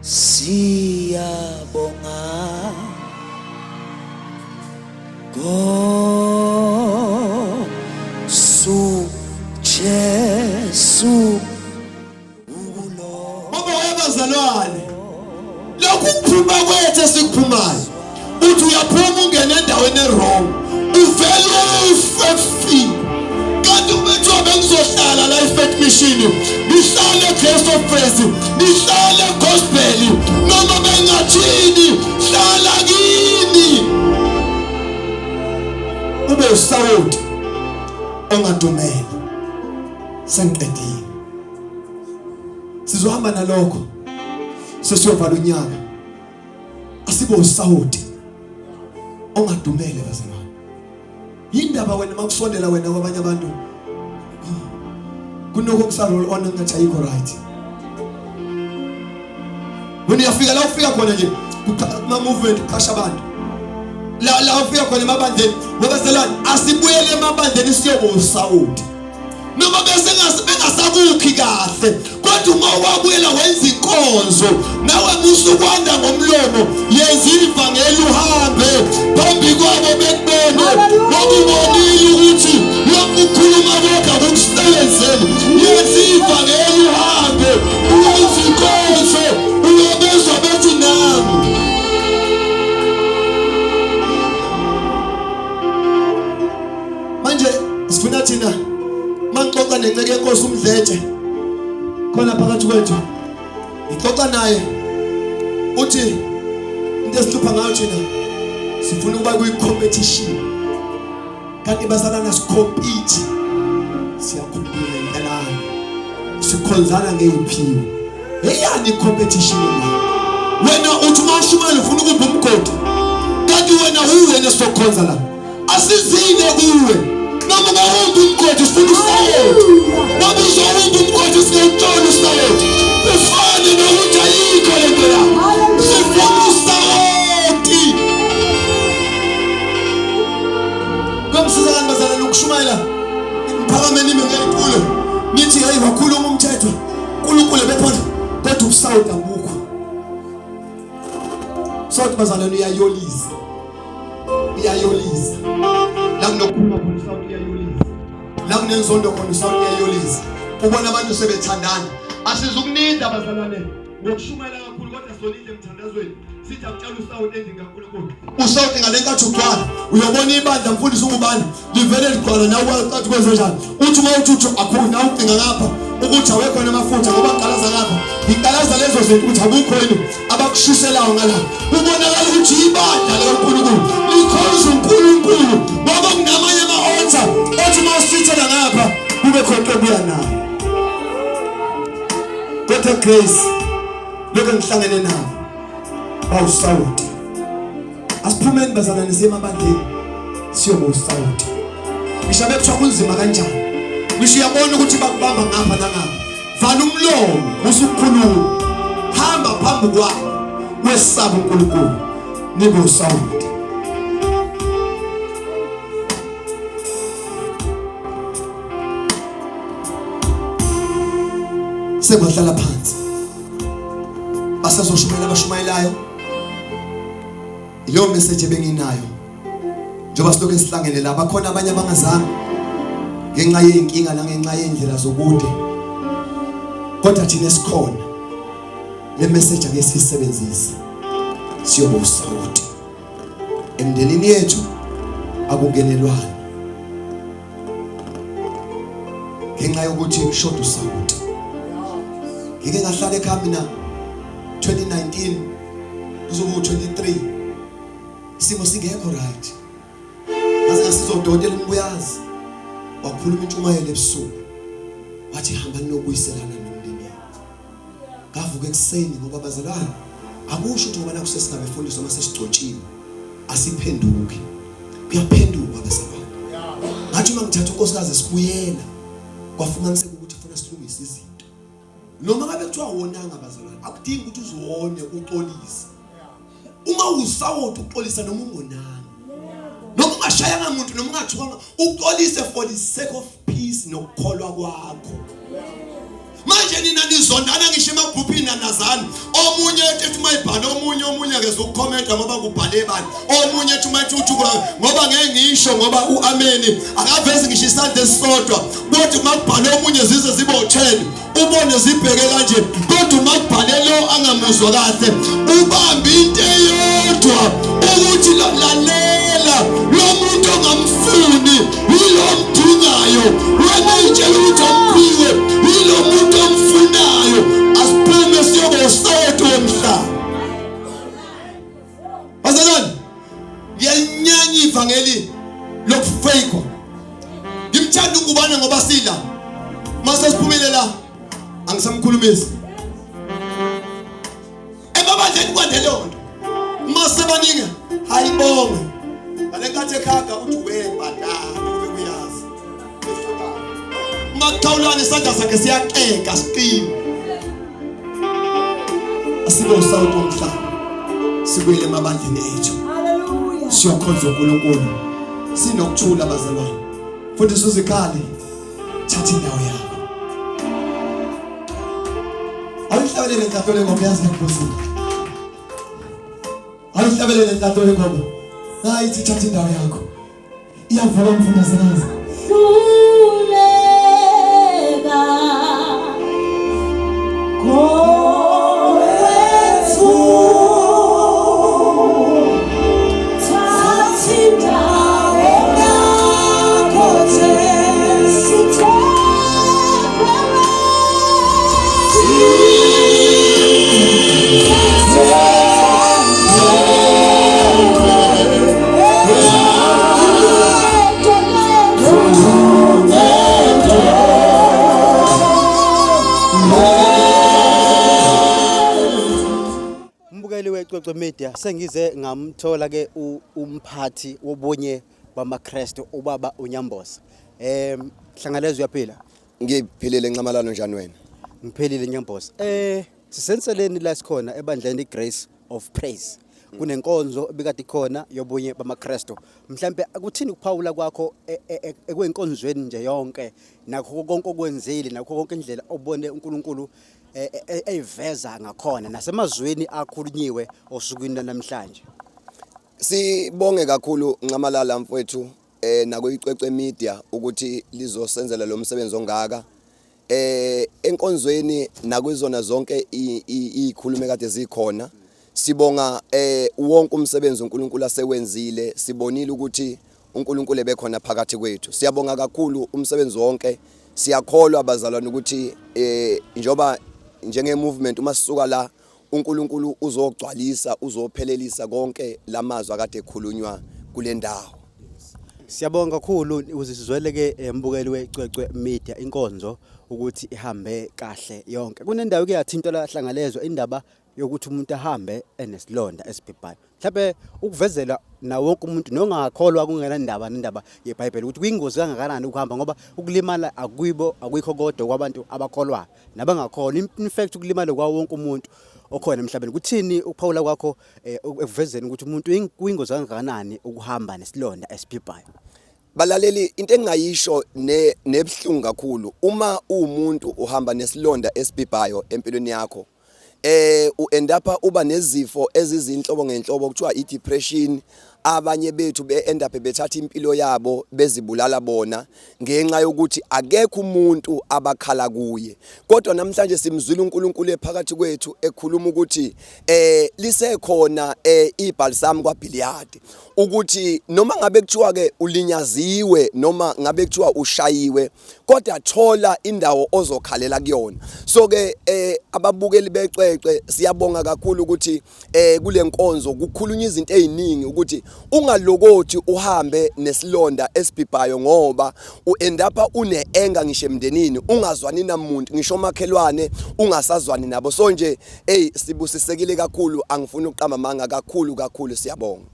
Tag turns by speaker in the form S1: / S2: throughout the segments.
S1: Siyabonga Nkosi Jesu.
S2: Baba webazalwane, lokhu kuphuma kwethu esikuphumayo, uthi uyaphuma ungene endaweni e-wrong, uvele ufe fi. Kanti ubethiwa bengizohlala la e-Faith Mission, ngihlale e-Grace of Praise, ngihlale e-Gospel, noma bengathini, hlala kini. Ube usawoti ongadumele. Sengiqedile. Sizohamba nalokho sesiyovala unyaka. Asibe usawoti ongadumele bazalwane. Yindaba wena makusondela wena kwabanye abantu kunokho kusa-roll on ngathi ayikho right. Wena uyafika la ufika khona nje kuma-movement uqasha abantu la la ufika khona emabandleni. Webazalwane, asibuyele emabandleni siyoba usawoti, noma bese bengasakukhi kahle, kodwa uma wabuyela wenza inkonzo nawe, musukwanda ngomlomo, yenza ivangeli, uhambe phambi kwabo bekubone, bakubonile ukuthi lokhu kukhuluma kwakho akukusebenzeli. Yenza ivangeli, uhambe uyenza inkonzo, uyobezwa bethi nami. Manje sifuna thina mangixoxa nenceke yenkosi uMdletshe khona phakathi kwethu, ngixoxa naye, uthi into esihlupha ngayo thina sifuna ukuba kwi-competition, kanti bazalana si-compete, siya-complementelana, sikhonzana ngeyiphiwo. Eyani i-competition wena uthi uma ushumayela ufuna ukumba umgodi, kanti wena uwena esizokhonza la, asizile kuwe. Noma ungawumba umgodi, sifuna usawoti. Noma uzowumba umgodi, singawutshona usawoti, ufane nokuthi ayikho le nto yakho, sifuna usawoti. Kuyomsiza kani bazalwane ukushumayela niphakameni nime ngeliculo, nithi hey, wakhuluma umthetho uNkulunkulu bekhona, kodwa ubusawoti abukho. Sawoti bazalwane uyayolisa, uyayolisa la kunokukhuluma khona, usawoti uyayolisa la kunenzondo khona, usawoti uyayolisa. Ubona abantu sebethandana. Asizukuninda bazalwane ngokushumayela kakhulu, kodwa sonile emthandazweni, sithi akutshala usawoti endlini kaNkulunkulu. Usawoti ngale nkathi ugcwala, uyobona ibandla, mfundisi ungubani, livele ligcwala nawe wacathi kwenze njani. Uthi uma uthi uthi akho nawe ucinga ngapha ukuthi awekho namafutha, ngoba ngqalaza ngapha, ngiqalaza lezo zinto ukuthi akukho yini abakushiselayo ngala. Kubonakala ukuthi ibandla likaNkulunkulu likhonza uNkulunkulu, ngoba kunamanye ama-altar othi uma usithela ngapha kube khona obuya nayo. Kodwa Grace, lokho ngihlangene nabo bawusawoti. Asiphumeni bazalwane, siye emabandleni, siyoba usawoti. Ngisho bekuthiwa kunzima kanjani, ngisho uyabona ukuthi bakubamba ngapha nangapha, vala umlomo, usukhuluma, hamba phambi kwakho wesaba uNkulunkulu, nibe usawoti. Sengahlala phansi, basazoshumayela abashumayelayo. Leyo message ebenginayo njengoba silokhu esihlangene la, bakhona abanye abangazange ngenxa yey'nkinga nangenxa yey'ndlela zokude, kodwa thina esikhona le message ake siyisebenzise, siyoba usawoti emndenini yethu. Akungenelwana ngenxa yokuthi kushoda usawoti. Ngike ngahlala ekhaya mina 2019 kuzoba u-23, isimo singekho right, ngaze ngasiza udokotela uMbuyazi, wakhuluma intshumayelo ebusuku, wathi hambani nokubuyiselana nomndeni. Ngavuka ekuseni, ngoba bazalwane akusho ukuthi ngoba nakho sesingabefundisi noma sesigcotshiwe asiphenduki, kuyaphenduka bazalwane. Ngathi uma ngithatha unkosikazi sibuyela, kwafumaniseka ukuthi funa silungise izinto. Noma ngabe kuthiwa wonanga bazalwane, akudingi ukuthi uziwone uxolise. Uma usawoti uxolisa noma ungonanga, noma ungashayanga muntu, noma ungathukanga, uxolise for the sake of peace nokukholwa kwakho. Manje nina nizondana ngisho emagruphini anazani. Omunye ethi uma ibhala omunye omunye akeze ukukhomenta ngoba kubhale bani. Omunye ethi uma ethi uthi ngoba ngeke ngisho ngoba uameni akavezi ngisho isandla esisodwa. Kodwa uma kubhale omunye zize zibe u10 ubone zibheke kanje kodwa uma kubhale lo angamuzwa kahle ubambe into eyodwa ukuthi lalela lo muntu ongamfuni yilo omdingayo wena uyitshela ukuthi amphiwe yilo muntu omfunayo asiphume siyoba usawoti womhlaba bazalwane ngiyalinyanya ivangeli lokufeyikwa ngimthanda ungubane ngoba sila mase siphumile la angisamkhulumisi emabandleni kwande leyo nto mase baningi hayibonge ngalenkathi ekhaka uthi webadala kube kuyazi Makuxhawulana isandla sakhe siyaqeka siqine. Asibe usawuti womhlaba. Sibuyele emabandleni ethu.
S3: Hallelujah.
S2: Siyokhonza uNkulunkulu. Sinokuthula bazalwane. Futhi suzikhali. Thatha indawo yakho. Awuhlabelele ntatole ngoma yazi ngikuzile. Awuhlabelele ntatole ngoma. Hayi thatha indawo yakho. Iyavuka mfundisikazi.
S3: Hluleka kowethu thatha indawo yakho Jesu
S4: Mbukeli weCwecwe Media sengize ngamthola ke umphathi wobunye bamaKristu ubaba uNyamboza. Hlangalezwe uyaphila.
S5: Ngiphilile Nxamalala njani wena?
S4: Ngiphilile Nyamboza. Sisenseleni la sikhona ebandleni iGrace of Praise. Kunenkonzo ebikade ikhona yobunye bamaKristu. Mhlambe akuthini ukuphawula kwakho ekwenkonzweni nje yonke nakho konke okwenzile nakho konke indlela obone uNkulunkulu eyiveza ngakhona nasemazweni akhulunyiwe osukwini namhlanje.
S5: Sibonge kakhulu Nxamalala mfowethu nakuyiCwecwe Media ukuthi lizosenzela lo msebenzi ongaka. Enkonzweni nakuzona zonke izikhulume kade zikhona. Sibonga wonke umsebenzi uNkulunkulu asewenzile, sibonile ukuthi uNkulunkulu ebekhona phakathi kwethu. Siyabonga kakhulu umsebenzi wonke. Siyakholwa bazalwane ukuthi njoba njenge movement uma sisuka la uNkulunkulu uzogcwalisa uzophelelisa konke lamazwi akade ekhulunywa kule ndawo.
S4: Siyabonga kakhulu uzizwele ke mbukeli weCwecwe Media inkonzo ukuthi ihambe kahle yonke. Kunendawo ke yathintwa la hlangalezwa indaba yokuthi umuntu ahambe enesilonda esibhibhayo. Mhlawumbe ukuvezela na wonke umuntu nongakholwa kungena ndaba nendaba yeBhayibheli ukuthi kuyingozi kangakanani ukuhamba ngoba ukulimala akuyibo akuyikho kodwa kwabantu abakholwayo nabangakholwa. In fact ukulimala kwa wonke umuntu okhona emhlabeni. Kuthini ukuphawula kwakho ekuvezeni ukuthi umuntu kuyingozi kangakanani ukuhamba nesilonda esibhibhayo?
S5: Balaleli, into engingayisho nebuhlungu kakhulu uma uwumuntu uhamba nesilonda esibhibhayo empilweni yakho, u-end up uba nezifo ezizinhlobo ngenhlobo kuthiwa i-depression. Abanye bethu be-end up bethatha impilo yabo bezibulala bona ngenxa yokuthi akekho umuntu abakhala kuye. Kodwa namhlanje simzwile uNkulunkulu ephakathi kwethu ekhuluma ukuthi lisekhona ibhalsamu kwaGiliyadi, ukuthi noma ngabe kuthiwa ke ulinyaziwe noma ngabe kuthiwa ushayiwe, kodwa thola indawo ozokhalela kuyona. So ke ababukeli beCwecwe siyabonga kakhulu ukuthi kule nkonzo kukhulunywa izinto eziningi ukuthi ungalokothi uhambe nesilonda esibhibhayo, ngoba u-end up une-anger ngisho emndenini, ungazwani namuntu, ngisho omakhelwane ungasazwani nabo. So nje hey, sibusisekile kakhulu, angifuni ukuqamba amanga, kakhulu kakhulu siyabonga.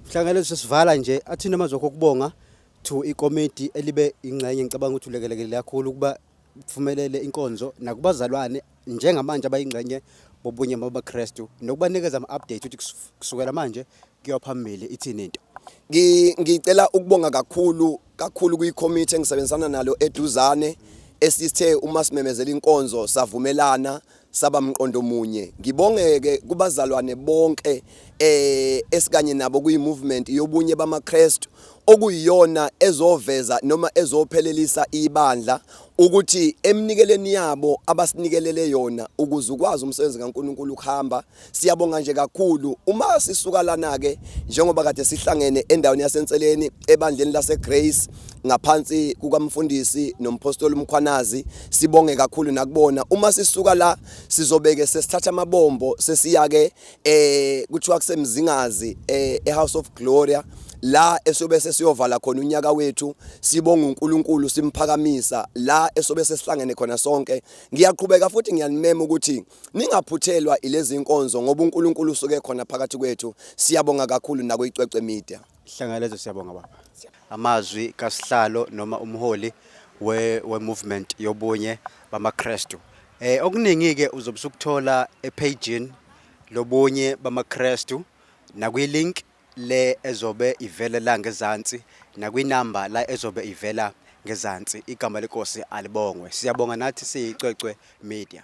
S4: Mhlangalezo sesivala nje athini amazwi akho okubonga to ikomiti elibe ingxenye, ngicabanga ukuthi ulekelekele kakhulu ukuba kuphumelele inkonzo nakubazalwane njengamanje abayingxenye bobunye babaKristu nokubanikeza ama-update ukuthi kusukela manje kuya phambili ithini into.
S5: Ngicela ukubonga kakhulu kakhulu kwikomiti engisebenzisana nalo eduzane. Esithe uma simemezela inkonzo savumelana saba mqondo munye. Ngibongeke kubazalwane bonke esikanye nabo kuyi movement yobunye bamaKristu, okuyiyona ezoveza noma ezophelelisa ibandla, ukuthi emnikeleni yabo abasinikelele yona ukuze ukwazi umsebenzi kaNkuluNkulu ukuhamba. Siyabonga nje kakhulu. Uma sisuka lana ke, njengoba kade sihlangene endaweni yaseNseleni ebandleni lase Grace ngaphansi kukamfundisi nompostoli uMkhwanazi, sibonge kakhulu nakubona. Uma sisuka la sizobeke sesithatha amabombo sesiya ke kuthiwa kuseMzingazi, eHouse of Gloria, la esobe sesiyovala khona unyaka wethu, sibonga uNkulunkulu, simphakamisa la esobe sesihlangene khona sonke. Ngiyaqhubeka futhi ngiyanimema ukuthi ningaphuthelwa ilezi inkonzo, ngoba uNkulunkulu usuke khona phakathi kwethu. Siyabonga kakhulu nakuyiCwecwe Media.
S4: Hlangalezo, siyabonga baba. Amazwi kasihlalo noma umholi we movement yobunye bamaKristu. Okuningi ke uzobe usukuthola epage lobunye bamaKristu, nakwi-link le ezobe ivele la ngezansi, nakwinamba la ezobe ivela ngezansi. Igama leNkosi alibongwe. Siyabonga nathi siyiCwecwe Media.